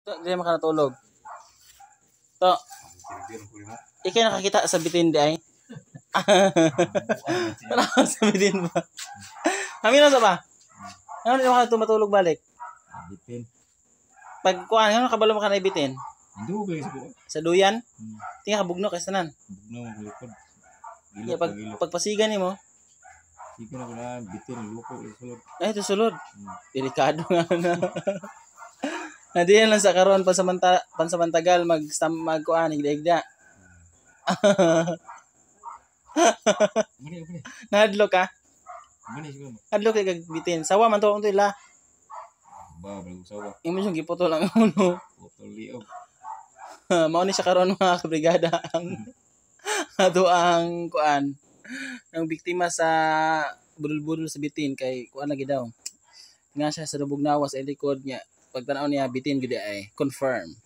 To, di man ka natulog. To, ikay nakakita sa bitin di ay. Wala sa bitin ba? Kami na sa ba? Ano, di man ka matulog balik? Bitin. Pag kuan, ano kabalo mo ka na bitin? Dugay sa buo. Sa duyan? Tinga kabugno kay tanan. Bugno mo likod. Ya, Gilok pag gilok. Pagpasigan nimo, Sige na ko na bitin luko sulod. Ay ito sulod. Delikado nga na. Nadiyan lang sa karon pansamantagal mag magkuan igda-igda. Mani mani. Nahadlok ka? Mani siguro. Hadlok kay kag bitin. Sawa man to ang ila. Ba bago sawa. Imo siyang giputol ang ulo. Putol liog. Mao ni siya karon, mga kabrigada, ang ato ang kuan ang biktima sa budol-budol sa bitin kay kuan lagi daw. Nga siya sa lubog nawa sa likod niya. Pagtanaw niya, bitin gid ay confirm.